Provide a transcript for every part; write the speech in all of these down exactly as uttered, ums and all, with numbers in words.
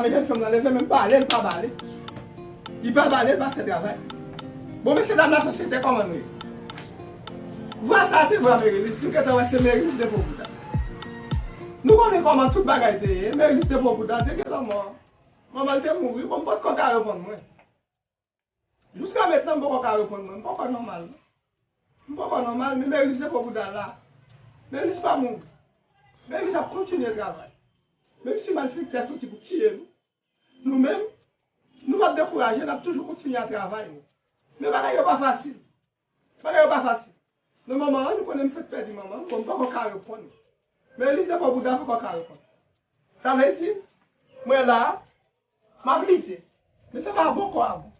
Men jèn fanm nan leve, men pale, l pa bale. Li pa bale, l pa fè travay. Bon, mesye dam la, sosyete, kòman nou ye? Vwa sa, se vwa Merilis. Nou gentan wè se Merilis depi w bouda. Nou konnen kòman tout bagay te ye. Merilis depi w bouda, te gen lanmò. Manman l te mouri, bon, m potko ka reponn mwen. Jiska mentnan, m poko ka reponn mwen. M poko nòmal, non. M poko nòmal, men Merilis depi w bouda la. Merilis pa mouri. Merilis ap kontinye travay. Menm si malfektè soti pou tiye nou, nou menm, nou p ap dekouraje, n ap toujou kontinye a travay nou. Men bagay yo pa fasil. Bagay yo pa fasil. Non, manman an, nou konnen m fèk pèdi manman m, bon, m poko ka reponn. Merilis depi w bouda, m poko ka reponn. Sa vle di, mwen la, m ap lite. Men se pa bon kò a bon.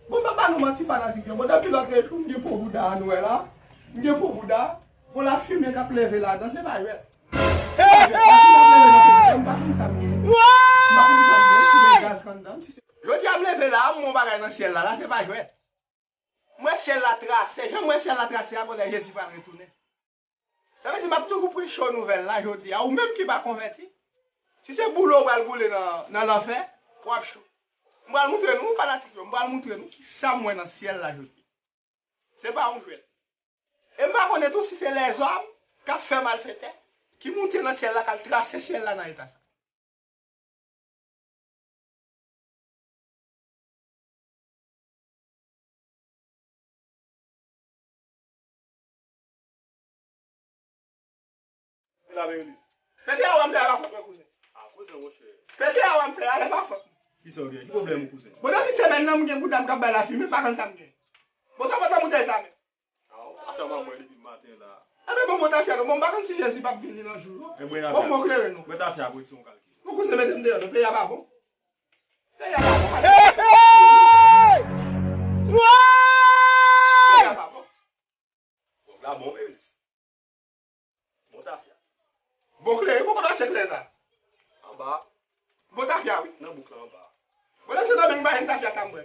Bon, m pa ba nou manti fanatik yo. Bon, depi lòt jou, m gen po bouda a nou wè la. M gen po bouda. Bon, lafimen k ap leve ladan, se pa jwèt. Se pa jwèt. Lafimen ap leve nan po bouda, m pa konn sa m gen. M pa konn sa m gen, si se gaz k anndan m, si se... Jodi a m leve la, m wè yon bagay nan syèl la, la se pa jwèt. M wè syèl la trase, jan m wè syèl la trase a, konnen Jezi pral retounen. Sa vle di m ap toujou preche w nouvèl la jodi a, ou menm ki pa konvèti. Si se boule w pral boule nan, nan lanfè, w ap cho. M pral moutre nou, fanatik yo, m pral moutre nou kisa m wè nan syèl la jodi. Se pa yon jwèt. E m pa konnen tou si se lèzòm k ap fè malfektè, ki moute nan syèl la, k al trase syèl la nan eta sa. Pete a wè m fè a pa fòt mwen, kouzen. A, kouzen, monchè. Pete a wè m fè a, e pa fòt mwen. Kisa w gen? Ki pwoblèm ou, kouzen? Bon, depi semèn nan, m gen bouda m k ap bay lafimen, m pa konn sa m gen. Bon, sa fòt nan boutèy sa menm. A, w pa fè m anmwe depi maten la. Enben, bon, bon, tafya nou. Bon, m pa konn si Jezi p ap vini nan jou yo. Bon, bon, klere nou. Mwen tafya pou ti yon kalkil. Bon, kouzen, mete m deyò, non, peyi a pa bon. Peyi a pa bon, pa... Hey, hey! Peyi a pa bon. Bon, la bon, Merilis. Bon tafya. Bon klere, poko mache klere sa. Anba. Bon tafya, wi. Nan bouk la anba. Bon, nan Sendomeng, m pa jwenn tafya sa m bwè.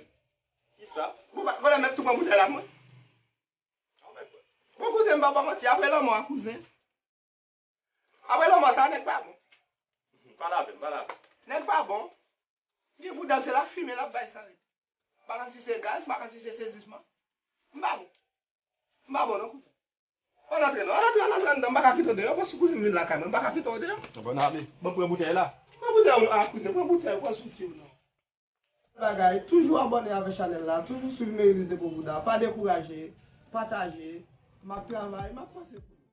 Kisa? Bon, pa, konnen mèt tou pran boutèy la, mwen. Bon, kouzen, m pa ba manti. Apre lanmò a, kouzen. Apre lanmò sa, nèg pa bon. Pale avè m, pale avè m. Nèg pa bon. Gen bouda m, se lafimen l ap bay san rete. M pa konn si se gaz, m pa konn si se sezisman. M pa bon. M pa bon non, kouzen. Ann antre non, ann antre, ann antre anndan, m pa ka kite w deyò, paske kouzen m vin lakay mwen, m pa ka kite w deyò. Bon, ale, bon, pran boutèy la. Pran boutèy ou, a, kouzen, pran boutèy ou, pran souti w non. Bagay, toujou abòne avèk chanèl la, toujou swiv Merilis depi w bouda, pa dekouraje, pataje, m ap travay, m ap panse pou